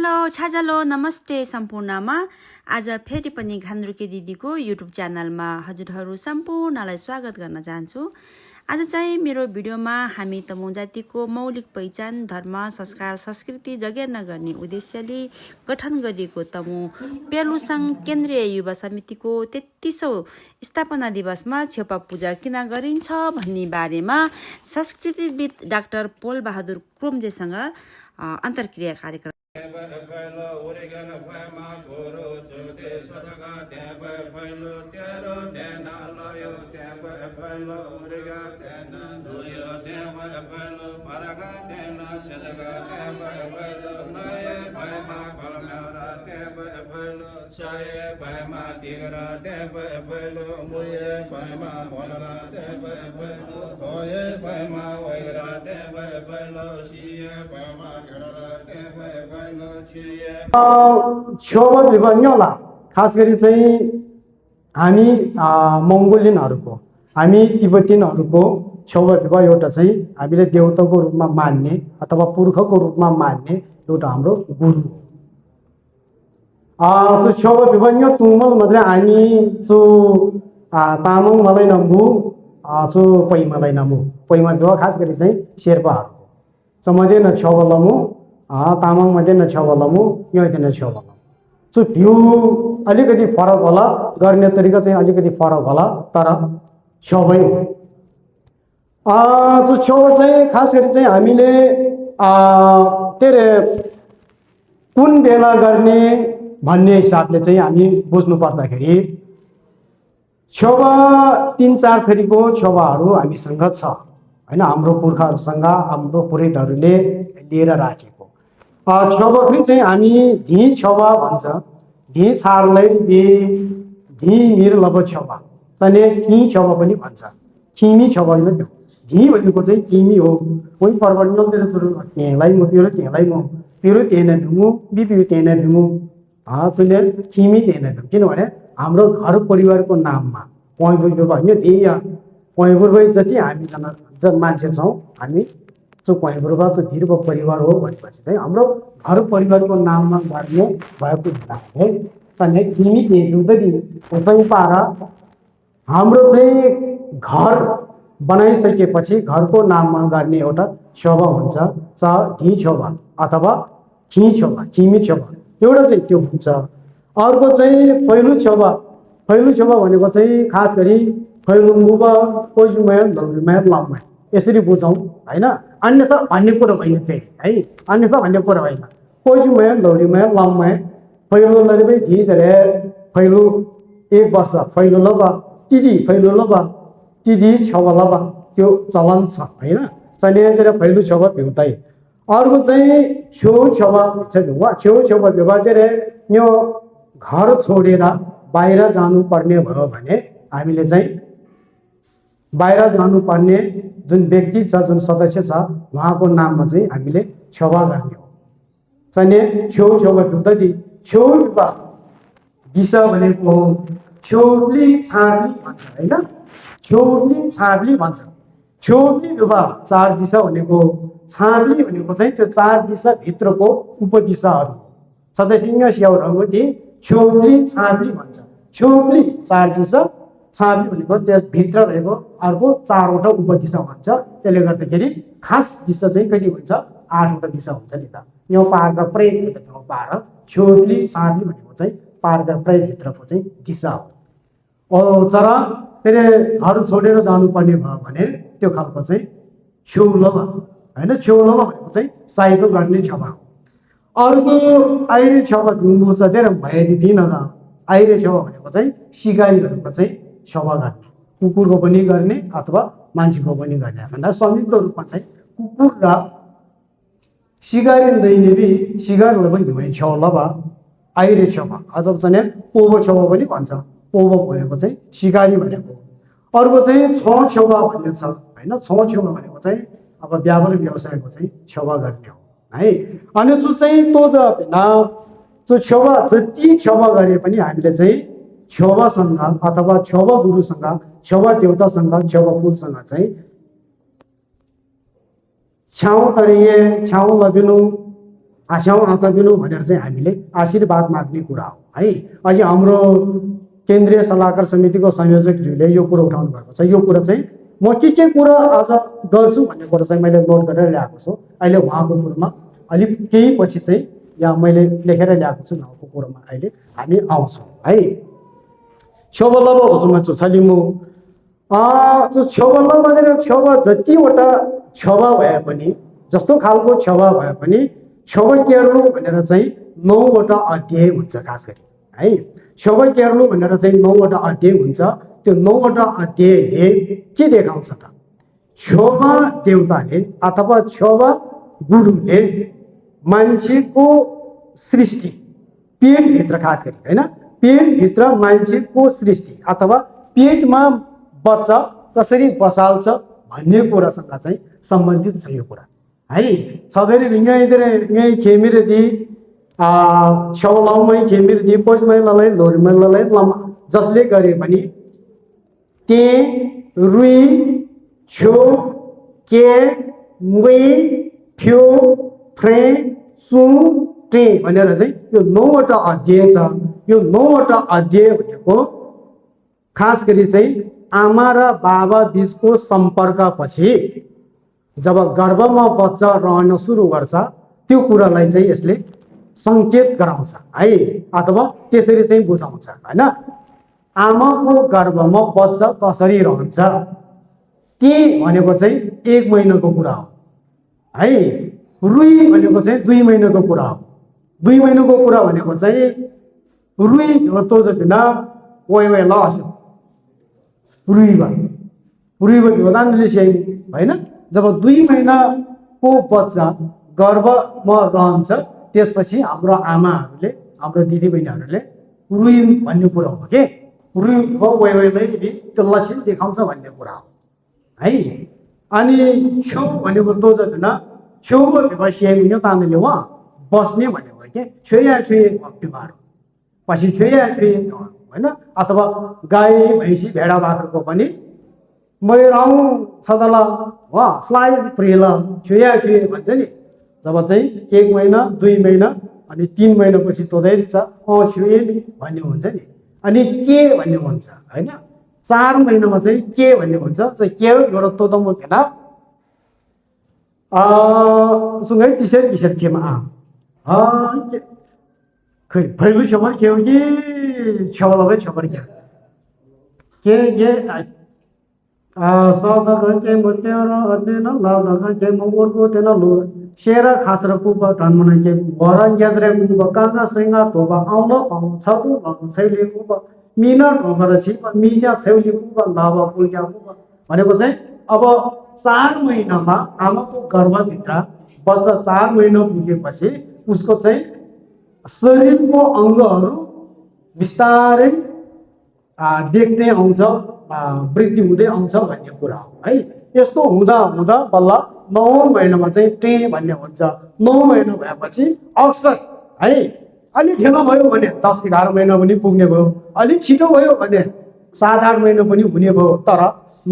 Hello छाजालो नमस्ते सम्पूर्णमा आज फेरि पनि घान्द्रुके दिदीको युट्युब च्यानलमा हजुरहरू सम्पूर्णलाई स्वागत गर्न चाहन्छु। आज चाहिँ मेरो भिडियोमा हामी तमु जातिको मौलिक पहिचान धर्म संस्कार संस्कृति जगेर्ना गर्ने उद्देश्यले गठन गरिएको तमु पेलुसाङ केन्द्रीय युवा समितिको 33औं स्थापना दिवसमा छेउपा पूजा किन गरिन्छ भन्ने बारेमा संस्कृतिविद डाक्टर पोल बहादुर क्रोमजेसँग अन्तर्क्रिया कार्यक्रम छेउमा विभिन्न होला खास गरी चाहिँ हामी मंगोलियनहरुको हामी तिब्बतीयनहरुको छेउमा विवाह एउटा चाहिँ हामीले देवताको रूपमा मान्ने अथवा पुर्खको रूपमा मान्ने एउटा हाम्रो गुरु जो छेउमा विभिन्न तुमल मात्रै हामी जो तामाङ मलाई नम्बु जो पैमालाई नम्बु पैमा विवाह खास गरी चाहिँ शेर्पाहरुको चमध्ये न छेउलमु तामाङ मध्ये न छेउलमु यही न छेउलमु जो भ्यू अलिकति फरक होला गर्ने तरिका चाहिँ अलिकति फरक होला तर छेउै हो जो छेउ चाहिँ खास गरी चाहिँ हामीले तेरे कुन बेला गर्ने भन्ने हिसाबले चाहिँ हामी बुझ्नु पर्दाखेरि छेउवा 3-4 थरीको छेउवाहरु हामीसँग छ हैन हाम्रो पुर्खाहरुसँग हाम्रो पुरोहितहरुले लिएर राखेको छेउवा चाहिँ हामी ढी छेउवा भन्छ ढी छारलाई ढी मिर लब छेउवा तने खी छेउवा पनि भन्छ खिमी छेउवा हैन त्यो ढी भनेको चाहिँ किमी हो कोही पर्वतले तेरो तुरु तेलाई म तेरो तेने दुमु बिपि तेने दुमु तुले खिमी तेने दुमु किनभने हाम्रो घर परिवारको नाममा पयबुर भयो देय पयबुर जति हामी जना मान्छे छौं हामी जो पयबुरबा जो धीरको परिवार हो भनेपछि चाहिँ हाम्रो घर परिवारको नाममा गर्ने भएको हुनाले चाहिँ किमी तेरुदि चाहिँ पारा हाम्रो चाहिँ घर बनाइसकेपछि घरको नाममा गर्ने एउटा छेउवा हुन्छ च ढी छेउवा अथवा खी छेउवा खिमी छेउवा एउटा चाहिँ त्यो हुन्छ अर्को चाहिँ फैलु छेउवा भनेको चाहिँ खास गरी फैलुङबुबा कोजुमा लौरीमा लाममा यसरी बुझौं हैन अन्यथा भन्ने कुरा होइन फेरि है अन्यथा भन्ने कुरा होइन कोजुमा लौरीमा लाममा फैलु लरिबै ढी जरे फैलु 1 वर्ष फैलु लबा तिदी फैलु लबा तिदी छेउवा लबा त्यो चलन छ हैन चलेर फैलु छेउवा भ्युतै अर्को चाहिँ छेउवा छेउवा व्यवहार यो घर छोडेर बाहिर जानु पर्ने भयो भने हामीले चाहिँ बाहिर जानु पर्ने जुन व्यक्ति छ जुन सदस्य छ उहाँको नाममा चाहिँ हामीले छेउवा गर्ने हो चाहिँ छेउवा भ्युतै छेउ दिशा भनेको छेउली छाब्ली भन्छ हैन छेउली छाब्ली भन्छ छेउली विवाह 4 दिशा भनेको छाब्ली भनेको चाहिँ त्यो 4 दिशा भित्रको उपदिशाहरु सदस्य स्याउरमध्ये छेउली छाब्ली भन्छ छेउली 4 दिशा छाब्ली भनेको त्यो भित्र रहेको अर्को 4 वटा उपदिशा भन्छ त्यसले गर्दाखेरि खास दिशा चाहिँ कति हुन्छ 8 वटा दिशा हुन्छ नि त यो पार्द प्रेम भित्रको पार छेउली छाब्ली भनेको चाहिँ पार्द प्रेम भित्रको चाहिँ दिशा हो जरा त्यसले घर छोडेर जानुपर्ने भयो भने त्यो खालको चाहिँ छेउलमा हैन छेउलमा भनेको चाहिँ साइतो गर्ने छेउवा अर्को आइरे छेउवा घुम्नु छ धेरै भएदि दिन न आइरे छेउवा भनेको चाहिँ सिकारीहरुको चाहिँ छेउवा गर्ने कुकुरको पनि गर्ने अथवा मान्छेको पनि गर्ने भन्दा संयुक्त रूपमा चाहिँ कुकुर र सिकारी दैनेबी सिगारले पनि भए छेउलमा आइरे छेउवा अझ चाहिँ पोबो छेउवा पनि भन्छ पोबो भनेको चाहिँ सिकारी भनेको अर्को चाहिँ छेउवा भन्ने छ हैन छेउवा भनेको चाहिँ अब व्यापार व्यवसायको चाहिँ छेउवा गर्ने हो है अनि जो चाहिँ तो जो छेउवा जति छेउवा गरे पनि हामीले चाहिँ छेउवासँग अथवा छेउवा गुरुसँग छेउवा देवतासँग छेउवा कुलसँग चाहिँ छाउ तरिए छाउ लबिनु आस्याउ आउँदा बिनु भनेर चाहिँ हामीले आशीर्वाद माग्ने कुरा हो है। अघि हाम्रो केन्द्रीय सल्लाहकार समितिको संयोजकज्यूले यो कुरो उठाउनु भएको छ। यो कुरा चाहिँ म के कुरा आज गर्छु भन्ने कुरा चाहिँ मैले नोट गरेर ल्याएको छु। अहिले उहाँको कुरोमा अलिक केही पछि चाहिँ या मैले लेखेर ल्याएको छु उहाँको कुरोमा अहिले हामी आउँछौँ है। छेउबल्ल हजुरमा छलिमु छेउबल्ल भनेर छेउमा जतिवटा छेउवा भए पनि जस्तो खालको छेउवा भए पनि छेउवा केर्नु भनेर चाहिँ 9वटा अध्याय हुन्छ खास गरी है। छेउवा केर्नु भनेर चाहिँ 9वटा अध्याय हुन्छ। त्यो 9वटा अध्यायले के देखाउँछ त? छेउवा देवताले अथवा छेउवा गुरुले मान्छेको सृष्टि पेटभित्र खास गरी होइन पेटभित्र मान्छेको सृष्टि अथवा पेटमा बच्चा कसरी बसाल्छ भन्ने कुरासँग चाहिँ सम्बन्धित छ यो कुरा है। सधैँ रिङ्गाइदिएर खेमिर दि छेउलाउमै खेमिर दि पोजमैलालाई लोरीमैलालाई लम्मा जसले गरे पनि ते रुई छो के मुई फ्यो फ्रे सु टे भनेर चाहिँ यो 9वटा अध्याय छ। यो 9वटा अध्याय भनेको खास गरी चाहिँ आमा र बाबा बीचको सम्पर्कपछि जब गर्भमा बच्चा रहन सुरु गर्छ त्यो कुरालाई चाहिँ यसले सङ्केत गराउँछ है अथवा त्यसरी चाहिँ बुझाउँछ होइन। आमाको गर्भमा बच्चा कसरी रहन्छ के भनेको चाहिँ 1 महिनाको कुरा हो है। रुई भनेको चाहिँ 2 महिनाको कुरा हो। 2 महिनाको कुरा भनेको चाहिँ रुई तोजबिना ओइ लस रुईबा भोदानले होइन। जब 2 महिनाको बच्चा गर्भमा रहन्छ त्यसपछि हाम्रो आमाहरूले हाम्रो दिदीबहिनीहरूले रुई भन्ने कुरा हो के रुई वैवैलाई त्यो लक्षण देखाउँछ भन्ने कुरा हो है। अनि छेउ भनेको तो जन छेउ भएपछि तान्ने उहाँ बस्ने भनेको के छोया छोए बिमार हो पछि छोया छोए होइन। अथवा गाई भैँसी भेडा बाख्राको पनि मैराउँ सदल वा स्लाइज प्रिल छोया छोए भन्छ नि। जब चाहिँ 1 महिना 2 महिना अनि 3 महिनापछि तोदै दिन्छ छुए भन्ने हुन्छ नि। अनि के भन्ने हुन्छ होइन। 4 महिनामा चाहिँ के भन्ने हुन्छ चाहिँ के एउटा तोदम भेला सँगै किसेर किसेर केमा खै भैलु छमर के हो कि छवलबै छमर के सदक के मतेर अदेन लादक के मोरको तेन लो शेरा खासर कुब टनमन के वरन ग्याजरे कुब काका सिंगा टोबा आउलो पाउ छटु न छैले कुब मिना ढोगर छिप मिजा छैले कुब दाबा पुल्क्या कुब भनेको चाहिँ अब 4 महिनामा आमाको गर्भभित्र बच्चा 4 महिना पुगेपछि उसको चाहिँ शरीरको अङ्गहरू बिस्तारै देख्दै आउँछ वृद्धि हुँदै आउँछ भन्ने कुरा हो है। यस्तो हुँदा हुँदा बल्ल 9 महिनामा चाहिँ टे भन्ने हुन्छ। 9 महिना भएपछि अक्सर है अलि ढिलो भयो भने 10-11 महिना पनि पुग्ने भयो। अलि छिटो भयो भने 7-8 महिना पनि हुने भयो। तर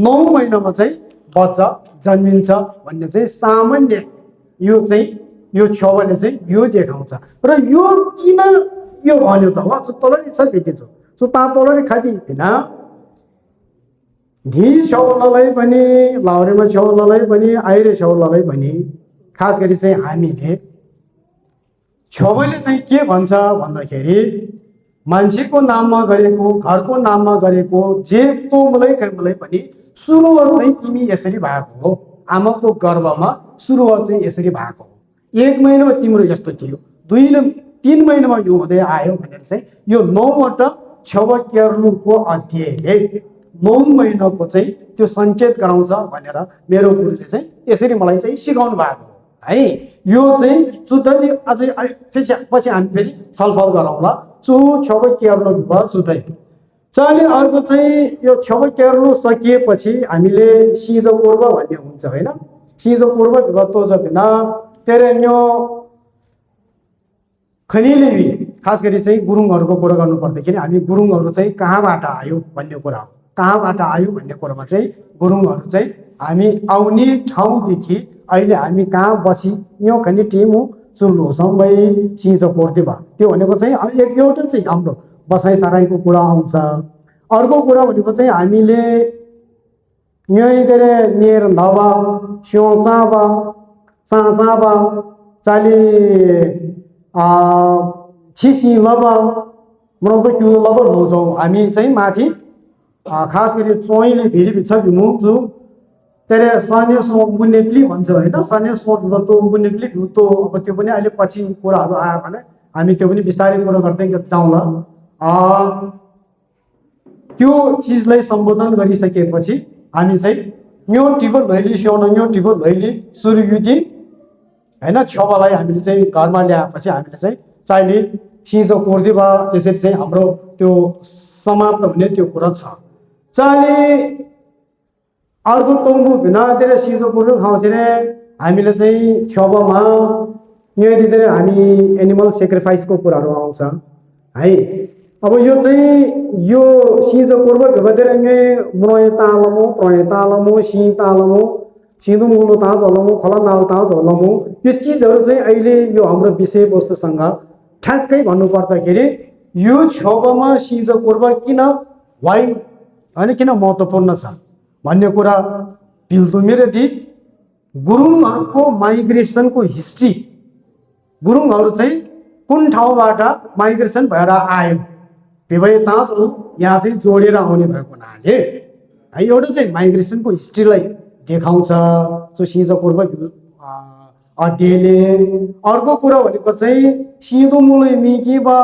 9 महिनामा चाहिँ बच्चा जन्मिन्छ भन्ने चाहिँ सामान्य यो चाहिँ यो छवले चाहिँ यो देखाउँछ। र यो किन यो भन्यो त वा तलरी छ भेटिन्छ सो ता तलरी खादि हैन धी छौललाई पनि लाउरेमा छौललाई पनि आइरे छौललाई पनि खास गरी चाहिँ हामीले छवले चाहिँ के भन्छ भन्दाखेरि मान्छेको नाममा गरेको घरको नाममा गरेको जे तोमलाई कैमलाई पनि सुरुवात चाहिँ तिमी यसरी भएको हो। आमाको गर्भमा सुरुवात चाहिँ यसरी भएको हो। 1 महिनामा तिम्रो यस्तो थियो 2-3 महिनामा यो हुँदै आयो भनेर चाहिँ यो 9वटा छव केर्लुको अध्यायले 9 महिनाको चाहिँ त्यो सङ्केत गराउँछ भनेर मेरो गुरुले चाहिँ यसरी मलाई चाहिँ सिकाउनु भएको हो है। यो चाहिँ शुद्धले अझै पछि हामी फेरि छलफल गरौँला। छव केर्लु भयो शुद्धै चले। अर्को चाहिँ यो छव केर्लु सकिएपछि हामीले सिज पूर्व भन्ने हुन्छ होइन। सिज पूर्व विभत्तो जबिना तेरेन्यो खनिले भी खास गरी चाहिँ गुरुङहरूको कुरा गर्नु पर्दाखेरि हामी गुरुङहरू चाहिँ कहाँबाट आयो भन्ने कुरा हो। कहाँबाट आयो भन्ने कुरामा चाहिँ गुरुङहरू चाहिँ हामी आउने ठाउँदेखि अहिले हामी कहाँ बसी यो खनि टिम चुल्लो समय सिंचो कोर्थे भा त्यो भनेको चाहिँ एउटा चाहिँ हाम्रो बसाइ सराईको कुरा आउँछ। अर्को कुरा भनेको चाहिँ हामीले यहीँतिर नेर धबा स्यो चाबा चाबा चाली छिसी लबा मनाउँदा क्यु लबा लोजाउ हामी चाहिँ माथि खास गरी चोइले भेरी भिछ भिमुजु तेरे सान्य सो मुनेप्ली भन्छ हैन सान्य सो भितो मुनेप्ली भितो अब त्यो पनि अहिले पछि कुराहरू आयो भने हामी त्यो पनि बिस्तारै कुरा गर्दै जाउँला। त्यो चीजलाई सम्बोधन गरिसकेपछि हामी चाहिँ न्यो टिबल भैली स्योन न्यो टिबल भैली सुरुयुति हैन छबलाई हामीले चाहिँ घरमा ल्याएपछि हामीले चाहिँ चाइले सिंचो कोर्दी भा त्यसरी चाहिँ हाम्रो त्यो समाप्त हुने त्यो कुरा छ। चाइले अर्को तोंबु भिनातिर सिंचो कोर्दै खाउँछिन हामीले चाहिँ छबमा यहाँतिर हामी एनिमल सेक्रिफाइसको कुराहरू आउँछ है। अब यो चाहिँ यो सिंचो कोर्बो भेबतिर मुनय तालमो प्रय तालमो सी तालमो सिंधु मुलो ता झलमो खला नाल ता झलमो यो चीजहरू चाहिँ अहिले यो हाम्रो विषयवस्तुसँग ठ्याक्कै भन्नु पर्दाखेरि यो छबमा सिंचो कोर्बो किन वाइ अनि किन महत्त्वपूर्ण छ भन्ने कुरा पिल्तुमेर दि गुरुङहरूको माइग्रेसनको हिस्ट्री गुरुङहरू चाहिँ कुन ठाउँबाट माइग्रेसन भएर आयो बेभए ताज हो यहाँ चाहिँ जोडेर आउने भएको हुनाले है एउटा चाहिँ माइग्रेसनको हिस्ट्रीलाई देखाउँछ जो सिंचो कोर्बो अध्ययनले। अर्को कुरा भनेको चाहिँ सिधो मुलै मिकिबा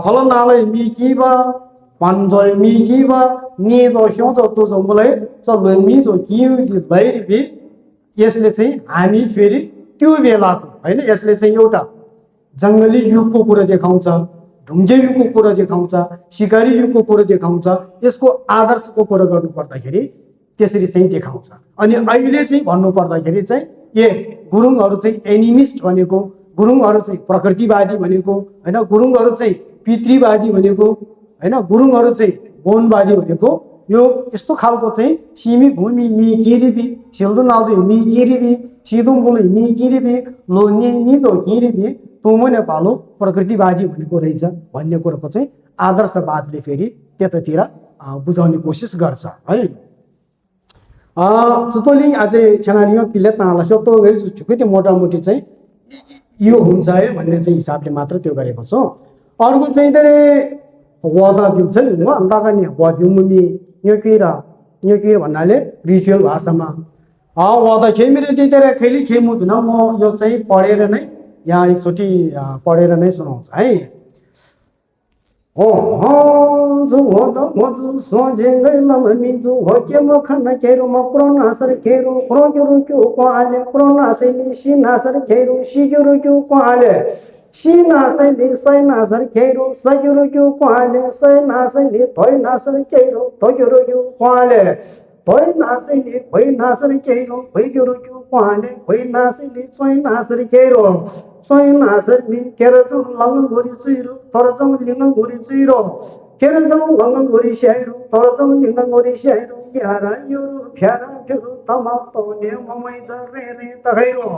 खलनालै मिकिबा पन्जय मिकिबा नेजो स्योजो तोजो मुलै चल्लो मिजो किउ लैरी बि यसले चाहिँ हामी फेरि त्यो बेलाको हैन यसले चाहिँ एउटा जंगली युगको कुरा देखाउँछ ढुङ्गे युगको कुरा देखाउँछ शिकारी युगको कुरा देखाउँछ यसको आदर्शको कुरा गर्नु पर्दाखेरि त्यसरी चाहिँ देखाउँछ। अनि अहिले चाहिँ भन्नु पर्दाखेरि चाहिँ ए गुरुङहरू चाहिँ एनिमिस्ट भनेको गुरुङहरू चाहिँ प्रकृतिवादी भनेको हैन गुरुङहरू चाहिँ पितृवादी भनेको हैन गुरुङहरू चाहिँ वनवादी भनेको यो यस्तो खालको चाहिँ सिमी भूमि मिकिरिबी सिल्दु नाल्दु मिकिरिबी सिदुङ बुलै मिकिरिबी लोनी मिजो किरिबी तुमने पालो प्रकृतिवादी भनेको रहेछ भन्ने कुराको चाहिँ आदर्शवादले फेरि त्यतातिर बुझाउने कोसिस गर्छ है। चुतोलिङ अझै छनालियो किले ताला सतो गइ छुके त्यो मोटामोटी चाहिँ यो हुन्छ है भन्ने चाहिँ हिसाबले मात्र त्यो गरेको छ। अर्को चाहिँ तरे वादा बिउ छ नि अन्दाका नि वा बिउमुमी न्योकिरा भन्नाले रिचुअल भाषामा वादा खेमिरे दिएर खेली खेमु बिन म यो चाहिँ पढेर नै यहाँ एकचोटि पढेर नै सुनाउँछ है। जो हो त मजु सोझेंगै लममी जो हो के म खाना केरो म कोरोना सर केरो क्रोजरो क्यो कोआले कोरोना सैली सिना सर केरो सिजरो क्यो कोआले सिना सैली सैना सर केरो सजरो क्यो कोआले सैना सैली थोइ ना सर केरो थोजरो क्यो कोआले थोइ ना सैली भइ ना सर केरो भइजरो क्यो कोआले भइ ना सैली सोइ ना सर केरो सोइ ना सर नि केरो जो लंग गोरी चुइरो तर जो लिंग गोरी चुइरो केरो जो लंग गोरी स्याइरो तर जो लिंग गोरी स्याइरो यारा योरु फ्यारा फेरु तमा तोने ममै जरे रे तखैरो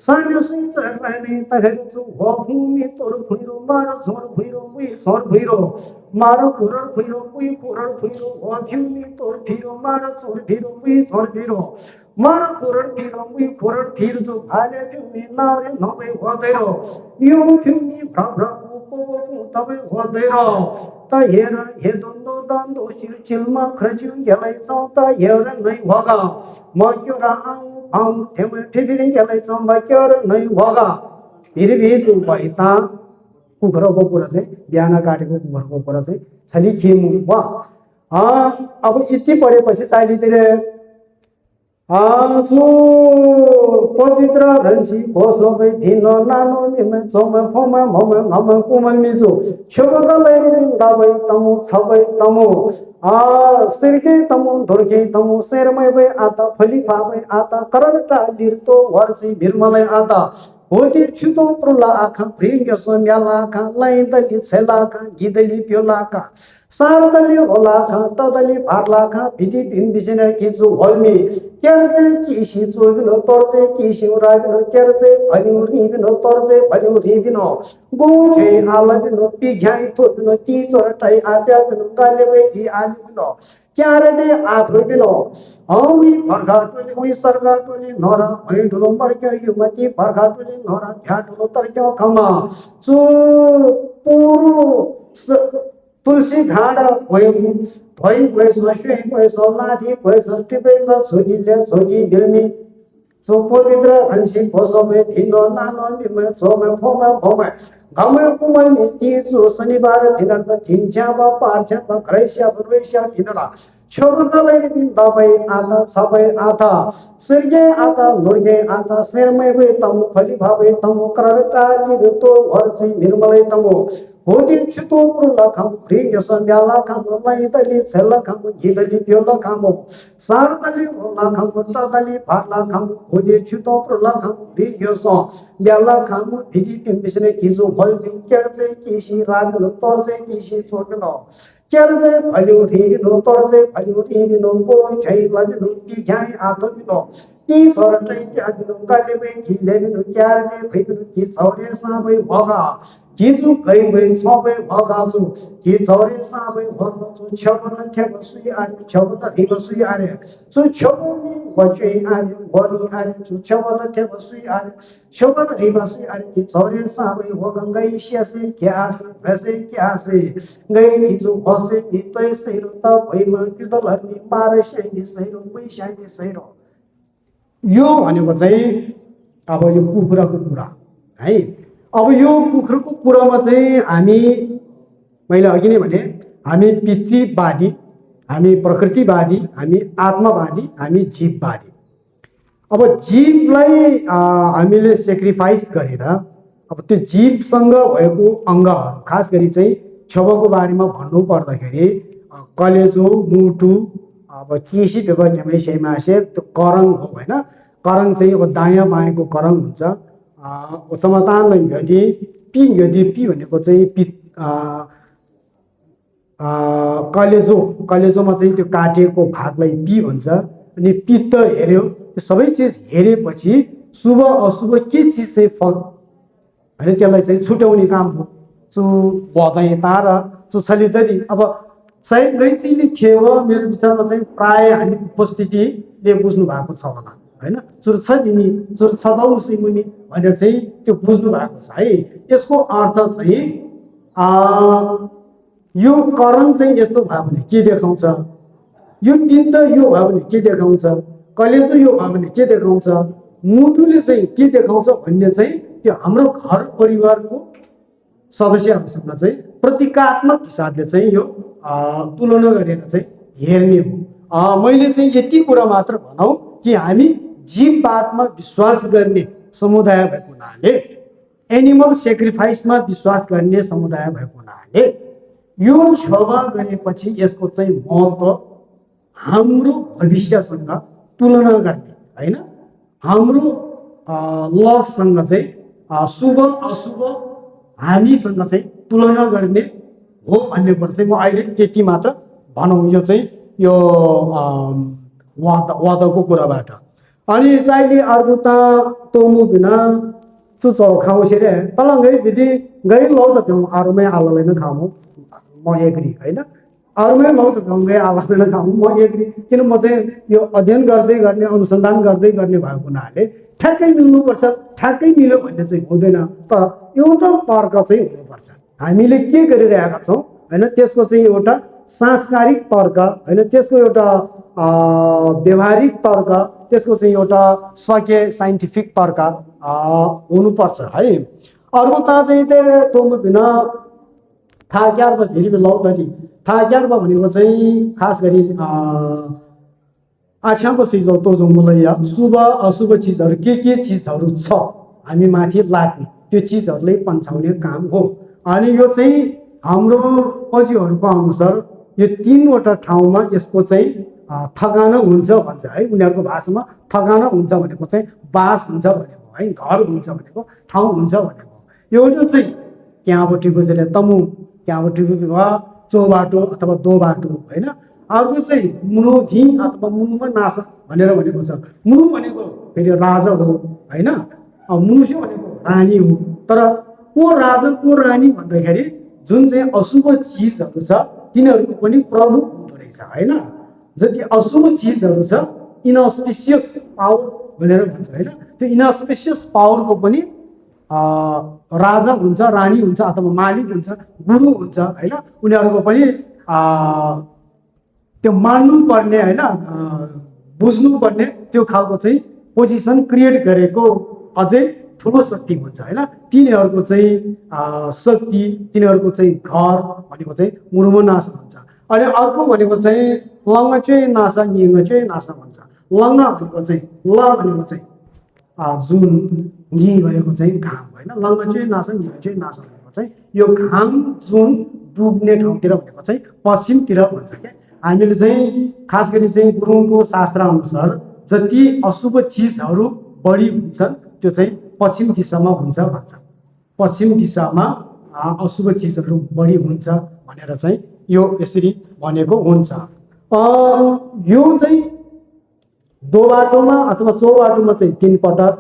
सानो सुइ जरे रे तखैरो जो हो भूमि तोर भुइरो मार झोर भुइरो उइ झोर भुइरो मार खुरर भुइरो उइ खुरर भुइरो हो भूमि तोर फिरो मार झोर भुइरो उइ झोर भुइरो मार खुरर फिरो उइ खुरर फिर जो भाले भूमि नारे नभे होदैरो यो भूमि भ्रभ्रको पोको तबे होदैरो त हेर हे दन्दो दन्दो सिर चिलमा खर्जिउ गेलै छ त हेर नै होगा म क्यो र आउ थेम ठिबिरिङ गेलै छ म क्यो र नै होगा फेरि भेजु भइता कुखुराको कुरा चाहिँ बिहान काटेको कुखुराको कुरा चाहिँ छली खेमु वा अब यति पढेपछि चाहिँतिर जो पवित्र रन्सी घोसबै दिन नानो मिमे चोम फोम मम घम कुमल मिजो छबदलै बिन्दाबै तमु छबै तमु सिरके तमु धुर्के तमु शेरमै बै आता फली फाबै आता करलटा लिर्तो वर्ची भिरमलै आता होती छुतो प्रुला आखा प्रिंग सोम्याला आखा लैदली छेला आखा गिदली प्योला आखा सारदली ओलाखा तदली भारलाखा भिदी भीम बिसेनर किजु होल्मी केरचे किसी चोबिनो तोरचे किसी उराबिनो केरचे भलिउ रिबिनो तोरचे भलिउ रिबिनो गोचे आलबिनो पिघ्याइ थोबिनो ती चोरटाइ आप्याबिनो गालेबै कि आलिबिनो क्यारे दे आफबिनो हमी भर्खा टोली उही सरकार टोली नोरा भई ठुलो मर्क्यो युमती भर्खा टोली नोरा भ्या ठुलो तर्क्यो खमा चु पुरु तुलसी घाड भयमु भई भएसो श्वे भएसो लाथी भएसो टिपेक छोजीले छोजी बिल्मी सो पवित्र हंसी भोसमे धिनो नानो बिमे छोमे फोमे फोमे घमे कुमल ती शनिबार दिनर थिन्छ पार्छ घरैस्या बरुइस्या दिनरा छोबदलै बिन्दाबै आधा सबै आधा सिर्गे आधा नुर्गे आधा शेरमै भए तम फली भावे तम करटा लिदो घर चाहिँ निर्मलै तमो होदी छुतो प्रुला खम प्रिय संब्याला खम लैदली छेला खम गिदली प्योला खम सारदली रोला खम तदली फारला खम होदी छुतो प्रुला खम प्रिय संब्याला खम भिदी पिम्बिसने किजो भल केरचे किसी रागलो तोरचे किसी चोकनो केरचे भलिउ रिबिनो तोरचे भलिउ रिबिनो को छै लबिनो पिघ्याइ आतो बिनो ती छोरटै त्याबिनो गालेबै खिलेबिनो क्यारदे भइबिनो कि छौरे साबै भगा किजु गई भई छबै भगाजु कि छौरे साबै भगाजु छबत खेब सुई आरे छबत भिब सुई आरे सु छबुनी गचै आरे गरी आरे सु छबत खेब सुई आरे छबत भिब सुई आरे कि छौरे साबै भगंगै स्यासे क्यासे रसे क्यासे गई किजु बसे नितै सैरो त भइम किदलहरनी मारे सैदि सैरो मै सैदि सैरो यो भनेको चाहिँ अब यो कुखुराको कुरा है। अब यो कुखुराको कुरामा चाहिँ हामी मैले अघि नै भने हामी पितृवादी हामी प्रकृतिवादी हामी आत्मवादी हामी जीववादी। अब जीवलाई हामीले सेक्रिफाइस गरेर अब त्यो जीवसँग भएको अङ्गहरू खास गरी चाहिँ छेउको बारेमा भन्नु पर्दाखेरि कलेजो मुटु अब केसी पेपर झ्यामै त्यो करङ हो होइन। करङ चाहिँ अब दायाँ बायाँको करङ हुन्छ। समतान यदि पी भनेको चाहिँ कलेजोमा चाहिँ त्यो काटेको भागलाई पी भन्छ। अनि पित्त हेऱ्यो त्यो सबै चिज हेरेपछि शुभ अशुभ के चिज चाहिँ फल होइन त्यसलाई चाहिँ छुट्याउने काम हो। चु बधाई तार चु छलिदरी अब सायद गैँचीले खेव मेरो विचारमा चाहिँ प्राय हामी उपस्थितिले बुझ्नु भएको छ होला होइन। चुर्छ बिमी चुर्छ दौसी मुनि भनेर चाहिँ त्यो बुझ्नु भएको छ है। यसको अर्थ चाहिँ यो करण चाहिँ यस्तो भयो भने के देखाउँछ, यो पित्त यो भयो भने के देखाउँछ, कलेजो यो भयो भने के देखाउँछ, मुटुले चाहिँ के देखाउँछ भन्ने चाहिँ त्यो हाम्रो घर परिवारको सदस्यहरूसँग चाहिँ प्रतीकात्मक हिसाबले चाहिँ यो तुलना गरेर चाहिँ हेर्ने हो। मैले चाहिँ यति कुरा मात्र भनौँ कि हामी जीववादमा विश्वास गर्ने समुदाय भएको हुनाले एनिमल सेक्रिफाइसमा विश्वास गर्ने समुदाय भएको हुनाले यो क्षमा गरेपछि यसको चाहिँ महत्त्व हाम्रो भविष्यसँग तुलना गर्ने होइन, हाम्रो लकसँग चाहिँ शुभ अशुभ हामीसँग चाहिँ तुलना गर्ने हो भन्ने कुरा चाहिँ म अहिले यति मात्र भनौँ। यो चाहिँ यो वादको कुराबाट अनि चाहिए अर्को त तोमु बिना चुचो खाउँछे रे तलङ्गै विधि गई लौ त भ्याउँ अरूमै आलालाई नै खाऊँ म एग्री होइन। अरूमै लौ त भ्याउँ गई आलालाई नै खाऊँ म एग्री। किन म चाहिँ यो अध्ययन गर्दै गर्ने अनुसन्धान गर्दै गर्ने भएको हुनाले ठ्याक्कै मिल्नुपर्छ, ठ्याक्कै मिल्यो भन्ने चाहिँ हुँदैन। तर एउटा तर्क चाहिँ हुनुपर्छ। हामीले के गरिरहेका छौँ होइन त्यसको चाहिँ एउटा सांस्कारिक तर्क होइन, त्यसको एउटा व्यवहारिक तर्क, त्यसको चाहिँ एउटा साइन्टिफिक तर्क हुनुपर्छ है। अर्को त चाहिँ त्यही तोमु बिना थाहा क्यारमा फेरि लौतरी थाहा क्यारमा भनेको चाहिँ खास गरी आछ्याको चिजहरू तोजो मुलैया शुभ अशुभ चिजहरू के चिजहरू छ हामी माथि लाग्ने त्यो चिजहरूलाई पन्छाउने काम हो। अनि यो चाहिँ हाम्रो पछिहरूको अनुसार यो 3वटा ठाउँमा यसको चाहिँ ठगाना हुन्छ भन्छ है। उनीहरूको भाषामा ठगाना हुन्छ भनेको चाहिँ बास हुन्छ भनेको है, घर हुन्छ भनेको ठाउँ हुन्छ भनेको। एउटा चाहिँ त्यहाँपट्टिको चाहिँ तमु त्यहाँपट्टिको भयो चौबाटो अथवा दोबाटो होइन। अर्को चाहिँ मुनु धी अथवा मुनुमा नास भनेर भनेको छ। मुनु भनेको फेरि राजा हो होइन, मुनुष्य भनेको रानी हो। तर को राजा को रानी भन्दाखेरि जुन चाहिँ अशुभ चिजहरू छ तिनीहरूको पनि प्रमुख हुँदो रहेछ होइन। जति अशुभ चिजहरू छ इनअस्पिसियस पावर भनेर भन्छ होइन, त्यो इनअस्पिसियस पावरको पनि राजा हुन्छ, रानी हुन्छ अथवा मालिक हुन्छ, गुरु हुन्छ होइन। उनीहरूको पनि त्यो मान्नुपर्ने होइन, बुझ्नुपर्ने त्यो खालको चाहिँ पोजिसन क्रिएट गरेको अझै ठुलो शक्ति हुन्छ होइन। तिनीहरूको चाहिँ शक्ति, तिनीहरूको चाहिँ घर भनेको चाहिँ मुरुम नासा हुन्छ। अनि अर्को भनेको चाहिँ लङ्ग चाहिँ नासा निङ चाहिँ नासा भन्छ। लङ्ग भनेको चाहिँ ल भनेको चाहिँ जुन, नि भनेको चाहिँ घाम होइन। लङ्ग चाहिँ नासा निङ चाहिँ नासा भनेको चाहिँ यो घाम जुन डुब्ने ठाउँतिर भनेको चाहिँ पश्चिमतिर भन्छ क्या। हामीले चाहिँ खास गरी चाहिँ गुरुङको शास्त्र अनुसार जति अशुभ चिजहरू बढी हुन्छन् त्यो चाहिँ पश्चिम दिशामा हुन्छ भन्छ। पश्चिम दिशामा अशुभ चिजहरू बढी हुन्छ भनेर चाहिँ यो यसरी भनेको हुन्छ। यो चाहिँ दोबाटोमा अथवा चौबाटोमा चाहिँ 3 पटक,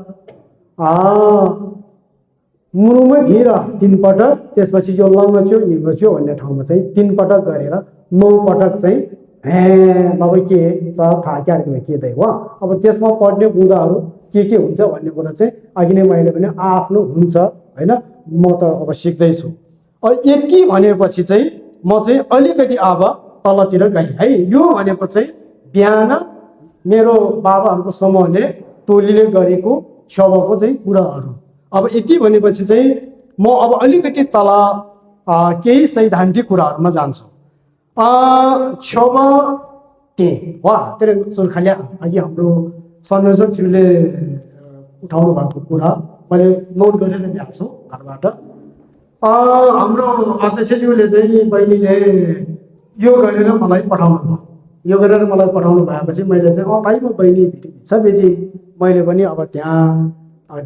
मुरुमै धिर 3 पटक, त्यसपछि यो लङ्गच्यो हिङ्गच्यो भन्ने ठाउँमा चाहिँ 3 पटक गरेर 9 पटक चाहिँ अब के छ थाहा क्यारेक्टरमा के दै हो। अब त्यसमा पढ्ने बुँदाहरू के हुन्छ भन्ने कुरा चाहिँ अघि नै मैले भने आफ्नो हुन्छ होइन। म त अब सिक्दैछु। यति भनेपछि चाहिँ म चाहिँ अलिकति अब तलतिर गएँ है। यो भनेको चाहिँ बिहान मेरो बाबाहरूको समूहले टोलीले गरेको छबको चाहिँ कुराहरू। अब यति भनेपछि चाहिँ म अब अलिकति तल केही सैद्धान्तिक कुराहरूमा जान्छु। छब ते वा तेरे सुर्खालिया अघि हाम्रो संयोजकज्यूले उठाउनु भएको कुरा मैले नोट गरेर ल्याएको छु घरबाट। हाम्रो अध्यक्षज्यूले चाहिँ बहिनीले यो गरेर मलाई पठाउनु भयो। यो गरेर मलाई पठाउनु भएपछि मैले चाहिँ ताइमा बहिनी छ बेदी मैले पनि अब त्यहाँ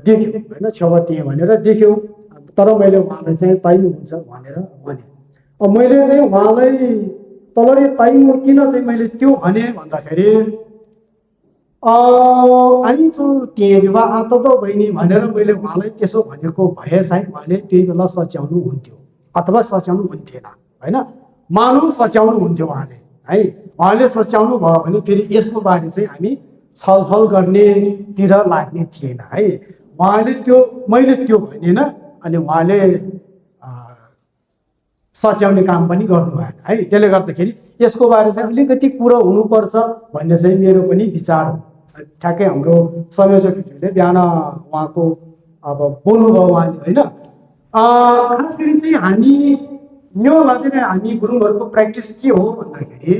देख्यो होइन, छबते भनेर देख्यो। तर मैले उहाँलाई चाहिँ ताइमु हुन्छ भनेर भने। मैले चाहिँ उहाँलाई तलरी ताइमु किन चाहिँ मैले त्यो भने भन्दाखेरि आइन्छु त्यही विवाह आत त बहिनी भनेर मैले उहाँलाई त्यसो भनेको भए सायद उहाँले त्यही बेला सच्याउनु हुन्थ्यो अथवा सच्याउनु हुन्थेन होइन। मानौ सच्याउनु हुन्थ्यो उहाँले है। उहाँले सच्याउनु भयो भने फेरि यसको बारे चाहिँ हामी छलफल गर्नेतिर लाग्ने थिएन है। उहाँले त्यो मैले त्यो भनेन, अनि उहाँले सच्याउने काम पनि गर्नु भएन है। त्यसले गर्दाखेरि यसको बारे चाहिँ अलिकति कुरो हुनुपर्छ भन्ने चाहिँ मेरो पनि विचार हो। ठ्याक्कै हाम्रो संयोजकज्यूले बिहान उहाँको अब बोल्नुभयो उहाँले होइन। खास गरी चाहिँ हामी यो लागि नै हामी गुरुङहरूको प्र्याक्टिस के हो भन्दाखेरि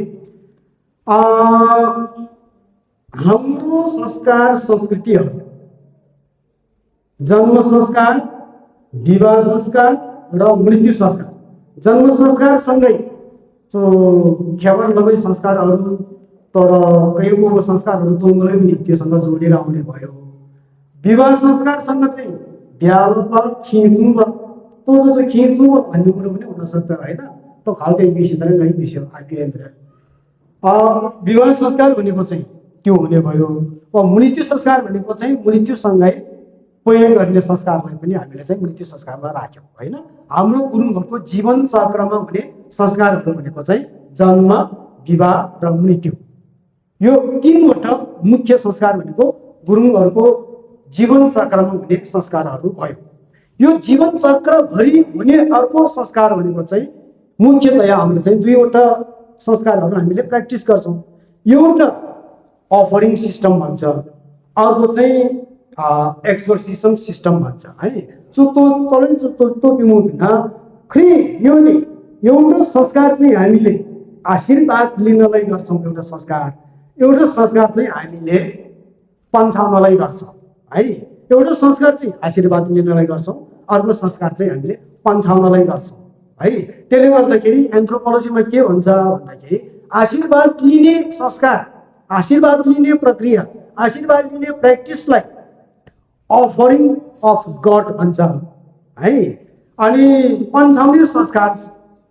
हाम्रो संस्कार संस्कृतिहरू, जन्म संस्कार, विवाह संस्कार र मृत्यु संस्कार। जन्म संस्कारसँगै ख्याबर लबै संस्कारहरू तर कयौँ संस्कारहरू तोङ्गलै पनि त्योसँग जोडेर आउने भयो। विवाह संस्कारसँग चाहिँ ब्याल खिच्नु तो जो खिच्नु भन्ने कुरो पनि हुनसक्छ होइन। त खालकै विषय तर गई विषय आइपिएन्द्र विवाह संस्कार भनेको चाहिँ त्यो हुने भयो। मृत्यु संस्कार भनेको चाहिँ मृत्युसँगै प्रयोग गर्ने संस्कारलाई पनि हामीले चाहिँ मृत्यु संस्कारमा राख्यौँ होइन। हाम्रो गुरुङहरूको जीवन चक्रमा हुने संस्कारहरू भनेको चाहिँ जन्म, विवाह र मृत्यु, यो 3वटा मुख्य संस्कार भनेको गुरुङहरूको जीवन चक्रमा हुने संस्कारहरू भयो। यो जीवन चक्रभरि हुने अर्को संस्कार भनेको चाहिँ मुख्यतया हामीले चाहिँ 2वटा संस्कारहरू हामीले प्र्याक्टिस गर्छौँ। एउटा अफरिङ सिस्टम भन्छ, अर्को चाहिँ एक्सोर्सिजम सिस्टम भन्छ है। चुत्तो तलै चुत्तो पिमु बिना खै यो नि एउटा संस्कार चाहिँ हामीले आशीर्वाद लिनलाई गर्छौँ। एउटा संस्कार चाहिँ हामीले पन्छाउनलाई गर्छौँ है। एउटा संस्कार चाहिँ आशीर्वाद लिनलाई गर्छौँ, अर्को संस्कार चाहिँ हामीले पन्छाउनलाई गर्छौँ है। त्यसले गर्दाखेरि एन्थ्रोपोलोजीमा के भन्छ भन्दाखेरि आशीर्वाद लिने संस्कार, आशीर्वाद लिने प्रक्रिया, आशीर्वाद लिने प्र्याक्टिसलाई अफरिङ अफ गड भन्छ है। अनि पन्छाउने संस्कार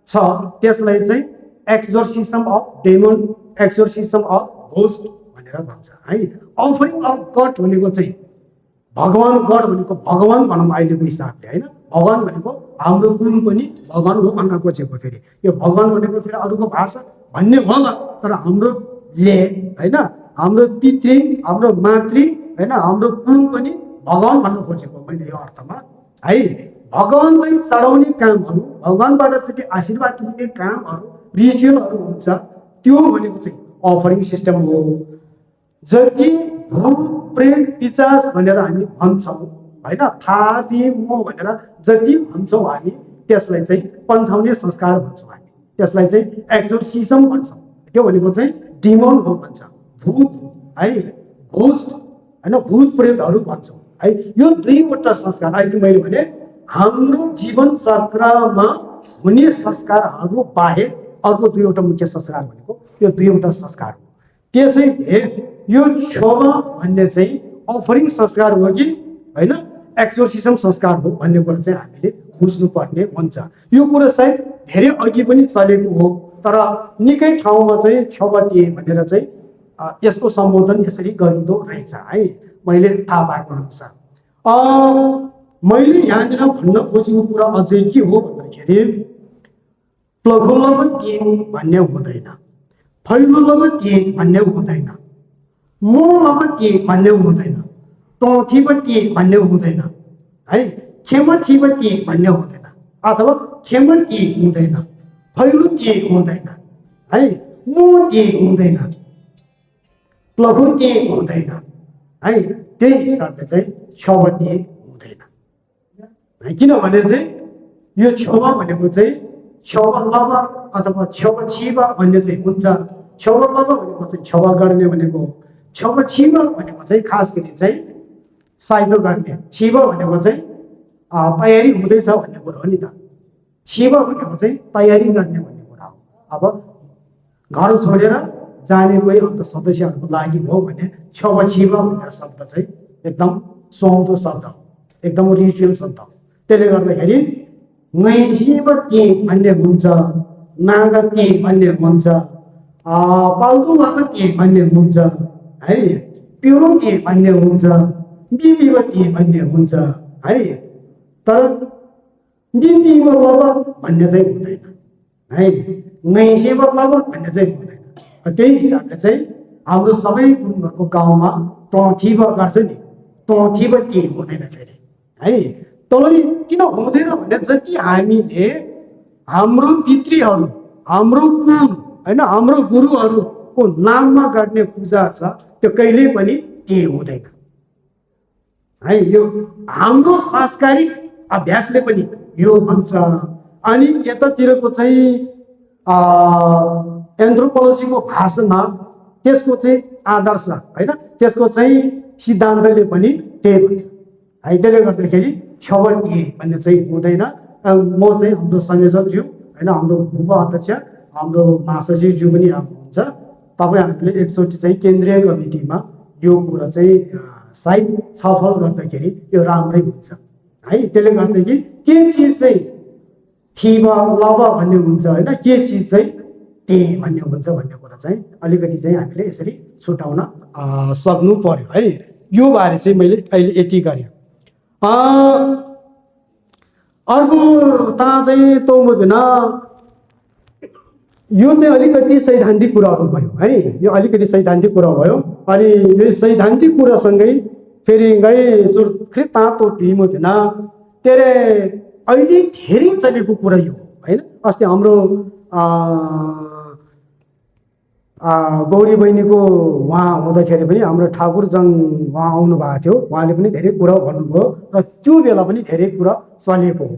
छ त्यसलाई चाहिँ एक्जोर्सिजम अफ डेमन, एक्जोर्सिजम अफ घोस्ट भनेर भन्छ है। अफरिङ अफ गड भनेको चाहिँ भगवान, गड भनेको भगवान भनौँ अहिलेको हिसाबले होइन। भगवान भनेको हाम्रो गुरु पनि भगवान हो भन्न खोजेको। फेरि यो भगवान भनेको फेरि अरूको भाषा भन्ने होला, तर हाम्रोले होइन, हाम्रो पितृ, हाम्रो मातृ होइन, हाम्रो गुरु पनि भगवान भन्न खोजेको मैले यो अर्थमा है। भगवानलाई चढाउने कामहरू, भगवानबाट चाहिँ आशीर्वाद लिने कामहरू, रिचुअलहरू हुन्छ, त्यो भनेको चाहिँ अफरिङ सिस्टम हो। जति भूत प्रेत पिचास भनेर हामी भन्छौँ होइन, थारी मो भनेर जति भन्छौँ हामी, त्यसलाई चाहिँ पन्छाउने संस्कार भन्छौँ हामी, त्यसलाई चाहिँ एक्जोर्सिजम भन्छौँ। त्यो भनेको चाहिँ डिमन हो भन्छ, भूत हो है, घोस्ट होइन, भूत प्रेतहरू भन्छौँ है। यो दुईवटा संस्कार अहिले मैले भने हाम्रो जीवन चक्रमा हुने संस्कारहरू बाहेक अर्को दुईवटा मुख्य संस्कार भनेको यो दुईवटा संस्कार हो। त्यसैले यो क्षमा भन्ने चाहिँ अफरिङ संस्कार हो कि होइन एक्जोर्सिजम संस्कार हो भन्ने कुरा चाहिँ हामीले बुझ्नुपर्ने हुन्छ। यो कुरा सायद धेरै अघि पनि चलेको हो, तर निकै ठाउँमा चाहिँ क्षमते भनेर चाहिँ यसको सम्बोधन यसरी गरिँदो रहेछ है, मैले थाहा पाएको अनुसार। मैले यहाँनिर भन्न खोजेको कुरा अझै के हो भन्दाखेरि प्लघुलब के भन्ने हुँदैन, फैलुलब के भन्ने हुँदैन, मोलब के भन्ने हुँदैन, टोथिब के भन्ने हुँदैन है, खेमथिब के भन्ने हुँदैन, अथवा खेम के हुँदैन, फैलु के हुँदैन है, मो के हुँदैन, प्लघु के हुँदैन है। त्यही हिसाबले चाहिँ क्षमते हुँदैन है, किनभने चाहिँ यो क्षमा भनेको चाहिँ क्षमा लब अथवा क्षमा छिब भन्ने चाहिँ हुन्छ। क्षमा लब भनेको चाहिँ क्षमा गर्ने भनेको, क्षमा छिब भनेको चाहिँ खास गरी चाहिँ साइतो गर्ने, छिब भनेको चाहिँ तयारी हुँदैछ भन्ने कुरा हो नि त। छिब भनेको चाहिँ तयारी गर्ने भन्ने कुरा हो। अब घर छोडेर जाने कोही अन्त सदस्यहरूको लागि हो भने क्षमा छिब भन्ने शब्द चाहिँ एकदम सुहाउँदो शब्द हो, एकदम रिचुअल शब्द हो। त्यसले गर्दाखेरि नैसिब के भन्ने हुन्छ, नागते भन्ने हुन्छ, पाल्दुवाक के भन्ने हुन्छ है, प्युरो के भन्ने हुन्छ, बिबिव के भन्ने हुन्छ है, तर बिबिव लब भन्ने चाहिँ हुँदैन है, नैसिब लब भन्ने चाहिँ हुँदैन। त्यही हिसाबले चाहिँ हाम्रो सबै गुरुङहरूको गाउँमा टोथिब गर्छ नि, टोथिब के हुँदैन फेरि है। तलै किन हुँदैन भने जति हामीले हाम्रो पितृहरू, हाम्रो कुल होइन, हाम्रो गुरुहरूको नाममा गर्ने पूजा छ, त्यो कहिल्यै पनि के हुँदैन है। यो हाम्रो सांस्कारिक अभ्यासले पनि यो भन्छ। अनि यतातिरको चाहिँ एन्थ्रोपोलोजीको भाषामा त्यसको चाहिँ आदर्श होइन, त्यसको चाहिँ सिद्धान्तले पनि त्यही भन्छ है। त्यसले गर्दाखेरि क्षमा के भन्ने चाहिँ हुँदैन। म चाहिँ हाम्रो संयोजकज्यू होइन, हाम्रो उप अध्यक्ष, हाम्रो महासचिवज्यू पनि हुनुहुन्छ, तपाईँहरूले एकचोटि चाहिँ केन्द्रीय कमिटीमा यो कुरा चाहिँ सायद छलफल गर्दाखेरि यो राम्रै हुन्छ है। त्यसले गर्दाखेरि के चिज चाहिँ थिब लब भन्ने हुन्छ होइन, के चिज चाहिँ ते भन्ने हुन्छ भन्ने कुरा चाहिँ अलिकति चाहिँ हामीले यसरी छुटाउन सक्नु पर्यो है। यो बारे चाहिँ मैले अहिले यति गरेँ। अर्को ता चाहिँ तोमो बिना यो चाहिँ अलिकति सैद्धान्तिक कुराहरू भयो है, यो अलिकति सैद्धान्तिक कुरा भयो। अनि यो सैद्धान्तिक कुरासँगै फेरि गए चुर्ख्री तातो पिमो बिना तेरे अहिले धेरै चलेको कुरा यो होइन। अस्ति हाम्रो गौरी बहिनीको उहाँ हुँदाखेरि पनि हाम्रो ठाकुरजङ उहाँ आउनु भएको थियो, उहाँले पनि धेरै कुरा भन्नुभयो र त्यो बेला पनि धेरै कुरा चलेको हो।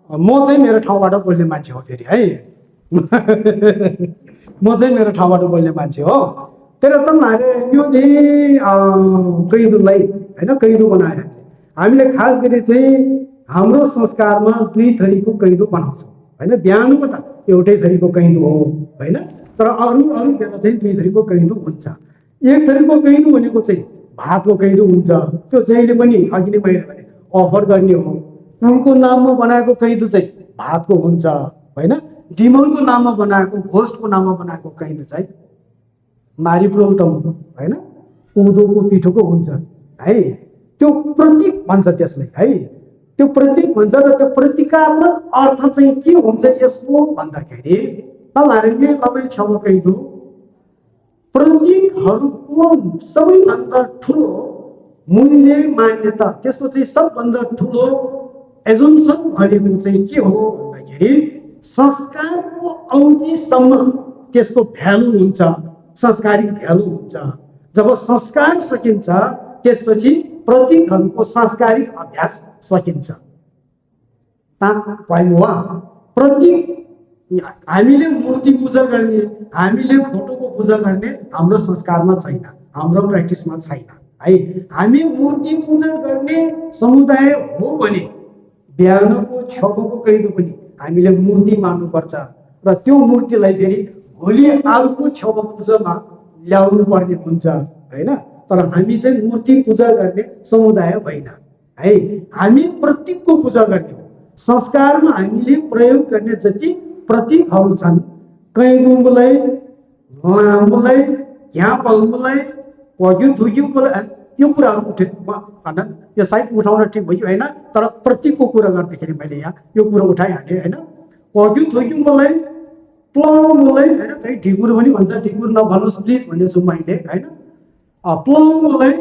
म चाहिँ मेरो ठाउँबाट बोल्ने मान्छे हो फेरि है म चाहिँ मेरो ठाउँबाट बोल्ने मान्छे हो। तर तन्नाले यो कैदुलाई होइन, कैदु बनायो हामीले। खास गरी चाहिँ हाम्रो संस्कारमा दुई थरीको कैदु बनाउँछौँ होइन। बिहानको त एउटै थरीको कैदु हो होइन, तर अरू अरू बेला चाहिँ दुई थरीको कैदु हुन्छ। एक थरीको कैदु भनेको चाहिँ भातको कैदु हुन्छ, त्यो जहिले पनि अघि नै मैले भने अफर गर्ने हो। उनको नाममा बनाएको कैदु चाहिँ भातको हुन्छ होइन, डिमोनको नाममा बनाएको, घोस्टको नाममा बनाएको कैद चाहिँ मारिप्रोल होइन, उँधोको पिठोको हुन्छ है। त्यो प्रतीक भन्छ त्यसलाई है, त्यो प्रतीक भन्छ। र त्यो प्रतीकात्मक अर्थ चाहिँ के हुन्छ यसको भन्दाखेरि तलहारले लबै छब कैदु प्रतीकहरूको सबैभन्दा ठुलो मूल्य मान्यता, त्यसको चाहिँ सबभन्दा ठुलो एजम्सन भनेको चाहिँ के हो भन्दाखेरि संस्कारको अवधिसम्म त्यसको भ्यालु हुन्छ, संस्कारिक भ्यालु हुन्छ। जब संस्कार सकिन्छ त्यसपछि प्रतीकहरूको सांस्कारिक अभ्यास सकिन्छ। प्रतीक हामीले मूर्ति पूजा गर्ने, हामीले फोटोको पूजा गर्ने हाम्रो संस्कारमा छैन, हाम्रो प्र्याक्टिसमा छैन है। हामी मूर्ति पूजा गर्ने समुदाय हो भने बिहानको छबको कैदो पनि हामीले मूर्ति मान्नुपर्छ र त्यो मूर्तिलाई फेरि भोलि अर्को छब पूजामा ल्याउनु पर्ने हुन्छ होइन। तर हामी चाहिँ मूर्ति पूजा गर्ने समुदाय होइन है, हामी प्रतीकको पूजा गर्ने हो। संस्कारमा हामीले प्रयोग गर्ने जति प्रतीकहरू छन्, कैदुङलाई, लामोलाई, घ्यापललाई, पग्यु थुग्युलाई, यो कुराहरू उठे भन्न यो सायद उठाउन ठिक भयो होइन, तर प्रतीकको कुरा गर्दाखेरि मैले यहाँ यो कुरा उठाइहालेँ होइन। पग्यु थुग्युलाई, प्लमलाई होइन, कहीँ ढिकुर पनि भन्छ, ढिकुर नभन्नुहोस् प्लिज भन्नेछु मैले होइन। प्लमलाई,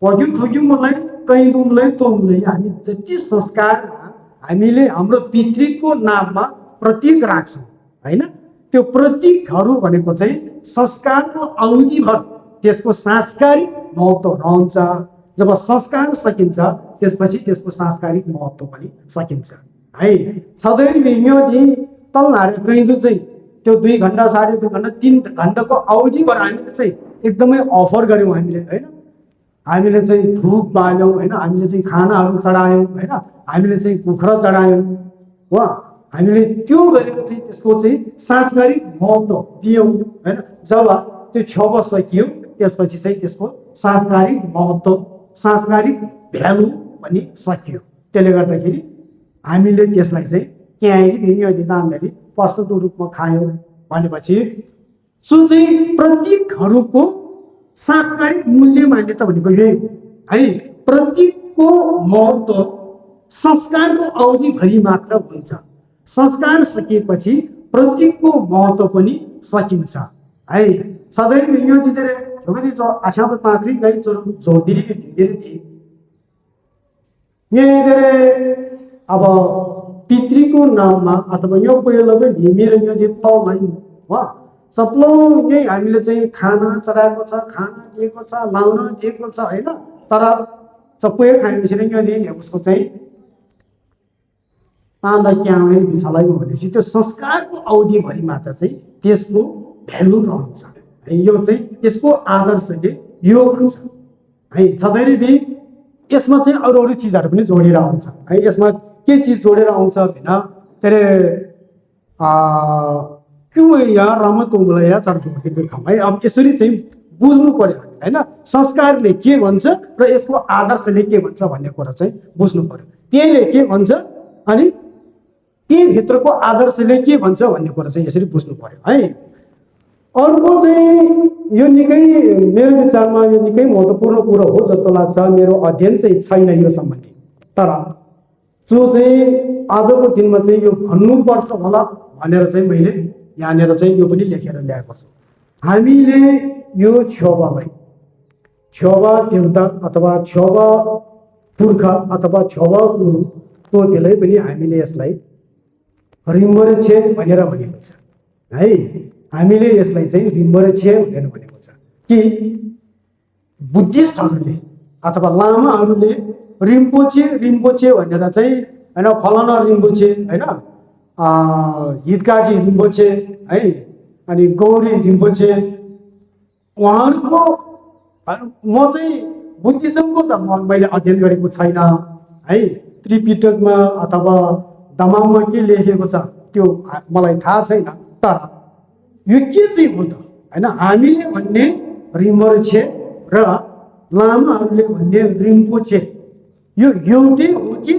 पग्यु थुग्युलाई, कैदुङलाई, तोङलाई, हामी जति संस्कारमा हामीले हाम्रो पितृको नाममा प्रतीक राख्छौँ होइन, त्यो प्रतीकहरू भनेको चाहिँ संस्कारको अवधिभर त्यसको सांस्कारिक महत्त्व रहन्छ। जब संस्कार सकिन्छ त्यसपछि त्यसको सांस्कारिक महत्त्व पनि सकिन्छ है। सधैँ यदि तलहारे कैदु चाहिँ त्यो 2 घन्टा, 2.5 घन्टा, 3 घन्टाको अवधिभर हामीले चाहिँ एकदमै अफर गऱ्यौँ हामीले होइन। हामीले चाहिँ धुप बाल्यौँ होइन, हामीले चाहिँ खानाहरू चढायौँ होइन, हामीले चाहिँ कुखुरा चढायौँ वा हामीले त्यो गरेर चाहिँ त्यसको चाहिँ सांस्कारिक महत्त्व दियौँ होइन। जब त्यो छब सकियो त्यसपछि चाहिँ त्यसको सांस्कारिक महत्त्व, सांस्कारिक भ्यालु पनि सकियो। त्यसले गर्दाखेरि हामीले त्यसलाई चाहिँ क्यारी भिन्यौँ दानधरी प्रशुद्ध रूपमा खायौँ भनेपछि सो चाहिँ प्रतीकहरूको सांस्कारिक मूल्य मान्यता भनेको यही हो है। प्रतीकको महत्त्व संस्कारको अवधिभरि मात्र हुन्छ, संस्कार सकिएपछि प्रतीकको महत्त्व पनि सकिन्छ है। सधैँ भिन्यो दिँदै जोगदी आशावत पाखरी गई जोडिदिरी ढिँडेर दिए यहीँनिर अब पितृको नाममा अथवा यो पहिलो पनि ढिमेर यो प्लौलाई वा सप्लो यही हामीले चाहिँ खाना चढाएको छ, खाना दिएको छ, लाउन दिएको छ होइन। तर सबै खाएपछि यो दिन उसको चाहिँ पाँदा क्याउ बिछालाई भनेपछि त्यो संस्कारको अवधिभरि मात्र चाहिँ त्यसको भ्यालु रहन्छ है। यो चाहिँ त्यसको आदर्शले यो भन्छ है। सधैँ भी यसमा चाहिँ अरू चिजहरू पनि जोडेर आउँछ है। यसमा के चिज जोडेर आउँछ भने तेरे क्यों या रामतोङला या चारठुङ्गे खाम है। अब यसरी चाहिँ बुझ्नु पर्यो होइन, संस्कारले के भन्छ र यसको आदर्शले के भन्छ भन्ने कुरा चाहिँ बुझ्नु पर्यो। त्यसले के भन्छ अनि के भित्रको आदर्शले के भन्छ भन्ने कुरा चाहिँ यसरी बुझ्नु पर्यो है। अर्को चाहिँ यो निकै मेरो विचारमा यो निकै महत्त्वपूर्ण कुरो हो जस्तो लाग्छ। मेरो अध्ययन चाहिँ छैन यो सम्बन्धी, तर जो चाहिँ आजको दिनमा चाहिँ यो भन्नुपर्छ होला भनेर चाहिँ मैले यहाँनिर चाहिँ यो पनि लेखेर ल्याएको छु। हामीले यो छेवालाई छेवा देवता अथवा छेवा पुर्खा अथवा छेवा गुरु तोकेलाई पनि हामीले यसलाई रिम्बरेछे भनेर भनेको छ है। हामीले यसलाई चाहिँ रिम्बरेछे भनेर भनेको छ कि बुद्धिस्टहरूले अथवा लामाहरूले रिम्पोचे भनेर चाहिँ होइन, फलाना रिम्पोचे होइन, हितकाजी रिम्पोचे है, अनि गौरी रिम्पोचे उहाँहरूको म चाहिँ बुद्धिज्मको त मैले अध्ययन गरेको छैन है। त्रिपिटकमा अथवा दमाममा के लेखेको छ त्यो मलाई थाहा छैन, तर यो के चाहिँ हो त होइन। हामीले भन्ने रिम्बरेछे र लामाहरूले भन्ने रिम्पोचे यो एउटै हो कि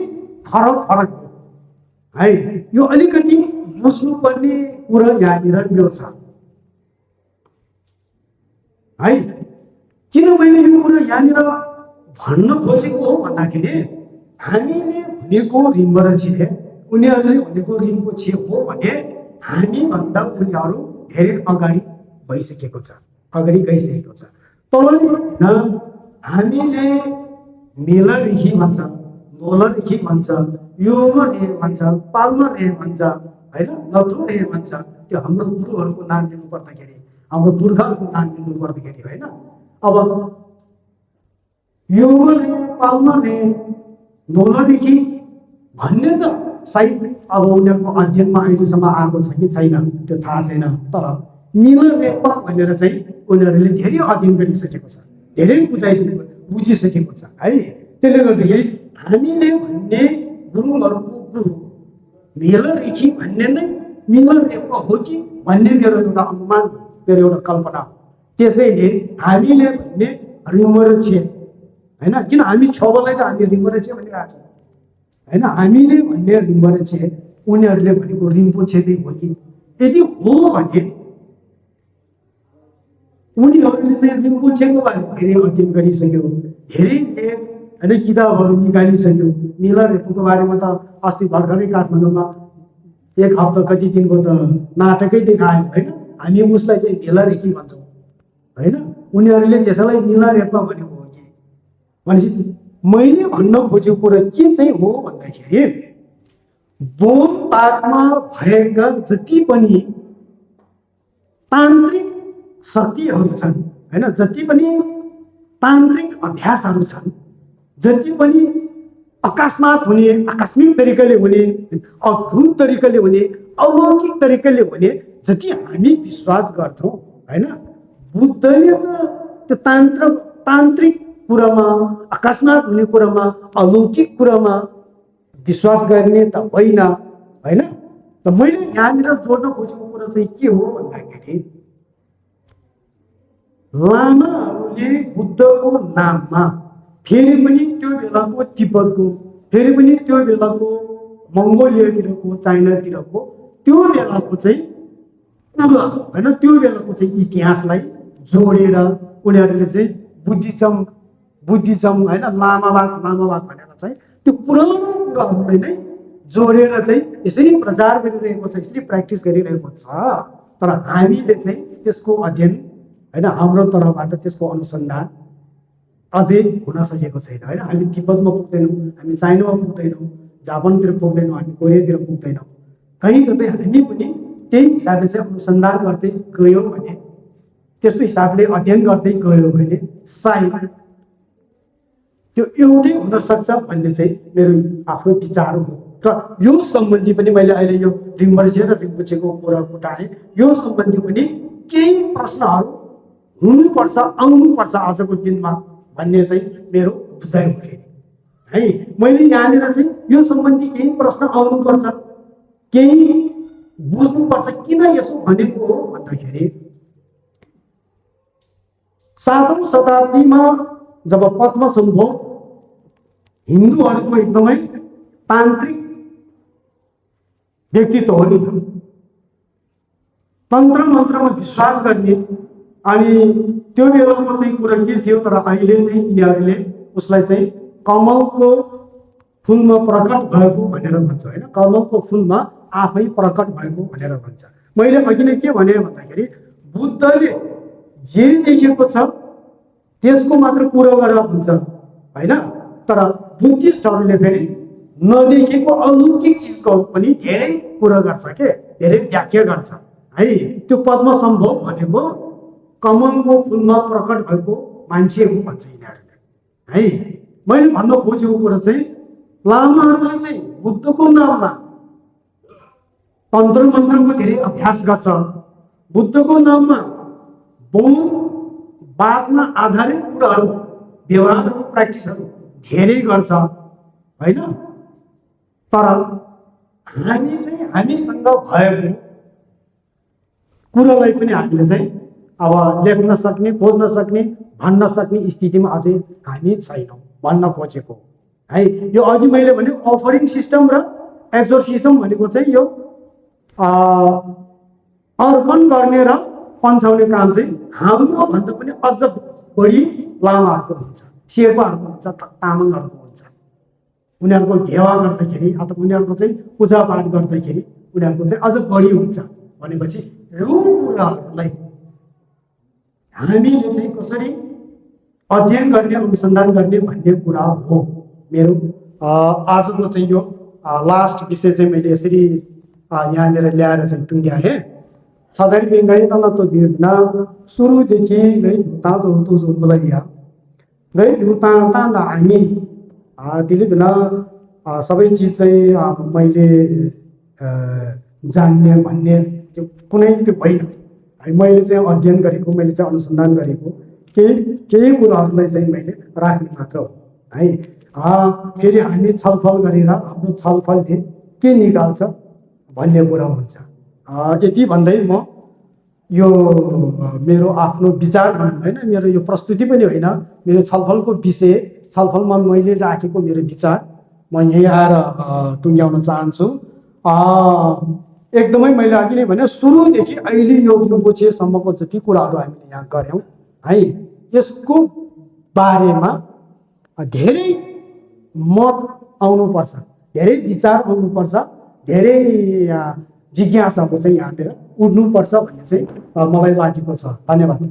फरक फरक हो है। यो अलिकति बुझ्नुपर्ने कुरा यहाँनिर यो छ है। किन मैले यो कुरा यहाँनिर भन्न खोजेको हो भन्दाखेरि हामीले भनेको रिम्बरछे, उनीहरूले भनेको रिम्पोछे हो भने हामीभन्दा उनीहरू धेरै अगाडि भइसकेको छ, अगाडि गइसकेको छ। तल हामीले मेलरिही भन्छ, नोलरिही भन्छ, योमरे भन्छ, पाल्मरे भन्छ होइन, नथुरे भन्छ। त्यो हाम्रो गुरुहरूको नाम लिनु पर्दाखेरि, हाम्रो पुर्खाहरूको नाम लिनु पर्दाखेरि होइन। अब योमरे पाल्मरे नोलरिही भन्ने त सायद अब उनीहरूको अध्ययनमा अहिलेसम्म आएको छ कि छैन त्यो थाहा छैन, तर मिलरेपा भनेर चाहिँ उनीहरूले धेरै अध्ययन गरिसकेको छ, धेरै बुझिसकेको छ है। त्यसले गर्दाखेरि हामीले भन्ने गुरुहरूको गुरु मेलरेखी भन्ने नै मिलरेपा हो कि भन्ने मेरो एउटा अनुमान, मेरो एउटा कल्पना हो। त्यसैले हामीले भन्ने रिम्बरछे होइन, किन हामी छबलाई त हामी रिम्बरछे भनिरहेको छौँ होइन। हामीले भन्ने रिम्बरछे, उनीहरूले भनेको रिम्पोछे नै हो कि? यदि हो भने उनीहरूले चाहिँ रिम्पोछेको बारेमा धेरै अध्ययन गरिसक्यो, धेरै लेख होइन किताबहरू निकालिसक्यो। मिलरेपोको बारेमा त अस्ति भर्खरै काठमाडौँमा एक हप्ता कति दिनको त नाटकै देखायो होइन। हामी उसलाई चाहिँ मेलरेखी भन्छौँ होइन, उनीहरूले त्यसैलाई मिलरेपा भनेको हो कि भनेपछि मैले भन्न खोजेको कुरा के चाहिँ हो भन्दाखेरि बोमपातमा भएका जति पनि तान्त्रिक शक्तिहरू छन् होइन, जति पनि तान्त्रिक अभ्यासहरू छन्, जति पनि अकस्मात हुने, आकस्मिक तरिकाले हुने, अद्भुत तरिकाले हुने, अलौकिक तरिकाले हुने जति हामी विश्वास गर्छौँ होइन, बुद्धले त त्यो तान्त्रिक कुरामा, अकस्मात हुने कुरामा, अलौकिक कुरामा विश्वास गर्ने त होइन होइन। त मैले यहाँनिर जोड्न खोजेको कुरा चाहिँ के हो भन्दाखेरि लामाहरूले बुद्धको नाममा फेरि पनि त्यो बेलाको तिब्बतको, फेरि पनि त्यो बेलाको मङ्गोलियातिरको, चाइनातिरको त्यो बेलाको चाहिँ कुरा होइन, त्यो बेलाको चाहिँ इतिहासलाई जोडेर उनीहरूले चाहिँ बुद्धिज्म होइन, लामावाद भनेर चाहिँ त्यो पुरानो कुराहरूलाई नै जोडेर चाहिँ यसरी प्रचार गरिरहेको छ, यसरी प्र्याक्टिस गरिरहेको छ। तर हामीले चाहिँ त्यसको अध्ययन होइन, हाम्रो तर्फबाट त्यसको अनुसन्धान अझै हुन सकेको छैन होइन। हामी तिब्बतमा पुग्दैनौँ, हामी चाइनामा पुग्दैनौँ, जापानतिर पुग्दैनौँ, हामी कोरियातिर पुग्दैनौँ। कहीँ कतै हामी पनि त्यही हिसाबले चाहिँ अनुसन्धान गर्दै गयौँ भने, त्यस्तो हिसाबले अध्ययन गर्दै गयो भने सायद त्यो एउटै हुनसक्छ भन्ने चाहिँ मेरो आफ्नो विचार हो। र यो सम्बन्धी पनि मैले अहिले यो रिम्बरछे र रिम्पोछेको कुरा उठाएँ, यो सम्बन्धी पनि केही प्रश्नहरू हुनुपर्छ, आउनुपर्छ आजको दिनमा भन्ने चाहिँ मेरो बुझाइ हो फेरि है। मैले यहाँनिर चाहिँ यो सम्बन्धी केही प्रश्न आउनुपर्छ, केही बुझ्नुपर्छ। किन यसो भनेको हो भन्दाखेरि 7औं शताब्दीमा जब पद्मसम्भव हिन्दूहरूको एकदमै तान्त्रिक व्यक्तित्व हो नि त, तन्त्र मन्त्रमा विश्वास गर्ने, अनि त्यो बेलाको चाहिँ कुरा के थियो, तर अहिले चाहिँ यिनीहरूले उसलाई चाहिँ कमलको फुलमा प्रकट भएको भनेर भन्छ होइन, कमलको फुलमा आफै प्रकट भएको भनेर भन्छ। मैले अघि नै के भने भन्दाखेरि बुद्धले जे देखेको छ त्यसको मात्र कुरा गरेर भन्छ होइन, तर बुद्धिस्टहरूले फेरि नदेखेको अलौकिक चिजको पनि धेरै कुरा गर्छ के, धेरै व्याख्या गर्छ है। त्यो पद्मसम्भव भनेको कमलको फुलमा प्रकट भएको मान्छे हो भन्छ यिनीहरूले है। मैले भन्न खोजेको कुरा चाहिँ लामाहरूले चाहिँ बुद्धको नाममा तन्त्र मन्त्रको धेरै अभ्यास गर्छ, बुद्धको नाममा बादमा आधारित कुराहरू, व्यवहारहरू, प्र्याक्टिसहरू धेरै गर्छ होइन। तर हामी चाहिँ हामीसँग भएको कुरालाई पनि हामीले चाहिँ अब लेख्न सक्ने, खोज्न सक्ने, भन्न सक्ने स्थितिमा अझै हामी छैनौँ भन्न खोजेको है। यो अघि मैले भने अफरिङ सिस्टम र एक्जोर्सिजम भनेको चाहिँ यो अर्पण गर्ने र पन्छाउने काम चाहिँ हाम्रो भन्दा पनि अझ बढी लामाहरूको हुन्छ, शेर्पाहरूको हुन्छ, तामाङहरूको हुन्छ। उनीहरूको घेवा गर्दाखेरि अथवा उनीहरूको चाहिँ पूजापाठ गर्दाखेरि उनीहरूको चाहिँ अझ बढी हुन्छ भनेपछि यो कुराहरूलाई हामीले चाहिँ कसरी अध्ययन गर्ने, अनुसन्धान गर्ने भन्ने कुरा हो मेरो आजको चाहिँ यो लास्ट विषय चाहिँ मैले यसरी यहाँनिर ल्याएर चाहिँ टुङ्ग्याएँ। सधैँ बेङ्गाई तल तो बिना सुरुदेखि गई ताजो तो जो बोलाइया गई लुता तान्दा हामी त्यसले बिना सबै चिज चाहिँ मैले जान्ने भन्ने त्यो कुनै त्यो होइन है। मैले चाहिँ अध्ययन गरेको, मैले चाहिँ अनुसन्धान गरेको केही कुराहरूलाई चाहिँ मैले राख्ने मात्र हो है। फेरि हामी छलफल गरेर हाम्रो छलफलले के निकाल्छ भन्ने कुरा हुन्छ। यति भन्दै म यो मेरो आफ्नो विचार भन्नु होइन, मेरो यो प्रस्तुति पनि होइन, मेरो छलफलको विषय, छलफलमा मैले राखेको मेरो विचार म यहीँ आएर टुङ्ग्याउन चाहन्छु। एकदमै मैले अघि नै भने सुरुदेखि अहिले यो रिम्पोछेसम्मको जति कुराहरू हामीले यहाँ गऱ्यौँ है, यसको बारेमा धेरै मत आउनुपर्छ, धेरै विचार आउनुपर्छ, धेरै जिज्ञासाहरू चाहिँ यहाँनिर उठ्नुपर्छ भन्ने चाहिँ मलाई लागेको छ। धन्यवाद।